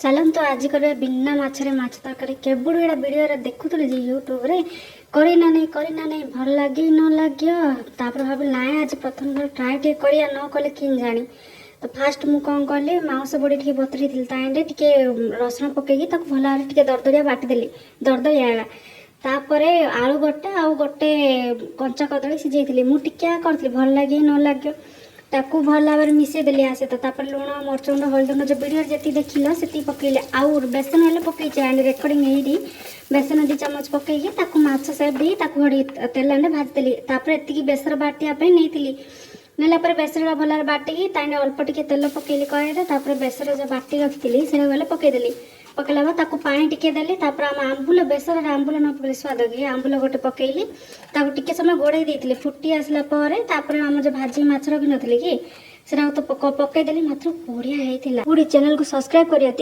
ଚାଲନ୍ତୁ, ଆଜି କରିବା ବିନା ମାଛରେ ମାଛ ତରକାରୀ। କେବେଠୁ ଏଇଟା ଭିଡ଼ିଓରେ ଦେଖୁଥିଲି ଯେ ୟୁଟ୍ୟୁବରେ, କରି ନା ନାହିଁ, କରି ନା ନାହିଁ, ଭଲ ଲାଗି ନ ଲାଗିବ। ତାପରେ ଭାବିଲି, ନାଇଁ, ଆଜି ପ୍ରଥମ ଥର ଟ୍ରାଏ ଟିକେ କରିବା, ନ କଲେ କେମିତି ଜାଣି। ତ ଫାଷ୍ଟ ମୁଁ କ'ଣ କଲି, ମାଉଁସ ବଡ଼ି ଟିକେ ବତୁରେଇଥିଲି। ତାହିଁରେ ଟିକେ ରସୁଣ ପକେଇକି ତାକୁ ଭଲ ଭାବରେ ଟିକେ ଦରଦରିଆ ବାଟିଦେଲି, ଦରଦରିଆ। ତାପରେ ଆଳୁ ଗୋଟେ ଆଉ ଗୋଟେ କଞ୍ଚା କଦଳୀ ସିଝେଇଥିଲି। ମୁଁ ଟିକେ କରିଥିଲି, ଭଲ ଲାଗେ ନ ଲାଗିବ। ତାକୁ ଭଲ ଭାବରେ ମିଶାଇ ଦେଲି ଆ ସହିତ। ତାପରେ ଲୁଣ, ମରିଚ ଗୁଣ୍ଡ, ହଳଦୀ ଗୁଣ୍ଡ, ଯେଉଁ ଭିଡ଼ିଓରେ ଯେତିକି ଦେଖିଲ ସେତିକି ପକେଇଲି। ଆଉ ବେସନ ହେଲେ ପକେଇଛି ଆଣ୍ଡ ରେକର୍ଡ଼ିଂ ହେଇନି। ବେସନ 2 ଚାମଚ ପକେଇକି ତାକୁ ମାଛ ସେପ୍ ଦେଇ ତାକୁ ଘଡ଼ି ତେଲରେ ଭାଜିଦେଲି। ତାପରେ ଏତିକି ବେସର ବାଟିବା ପାଇଁ ନେଇଥିଲି। ନେଲା ପରେ ବେସରଟା ଭଲ ଭାବରେ ବାଟିକି ତାହିଁରେ ଅଳ୍ପ ଟିକେ ତେଲ ପକେଇଲି କଡ଼େଇରେ। ତାପରେ ବେସର ଯେଉଁ ବାଟି ରଖିଥିଲି, ସେଇଟା ଗଲେ ପକେଇଦେଲି। ପକେଇଲା ପରେ ତାକୁ ପାଣି ଟିକେ ଦେଲି। ତାପରେ ଆମ ଆମ୍ବୁଲ, ବେସରରେ ଆମ୍ବୁଲ ନ ପକେଇଲେ ସ୍ୱାଦ କି? ଆମ୍ବୁଲ ଗୋଟେ ପକେଇଲି। ତାକୁ ଟିକେ ସମୟ ଘୋଡ଼େଇ ଦେଇଥିଲି। ଫୁଟି ଆସିଲା ପରେ ତାପରେ ଆମ ଯେଉଁ ଭାଜି ମାଛ ରଖିନଥିଲି କି, ସେଟାକୁ ତ ପକେଇଦେଲି। ମାତ୍ର ବଢ଼ିଆ ହେଇଥିଲା। ପୁଣି ଚ୍ୟାନେଲକୁ ସବସ୍କ୍ରାଇବ୍ କରିବା।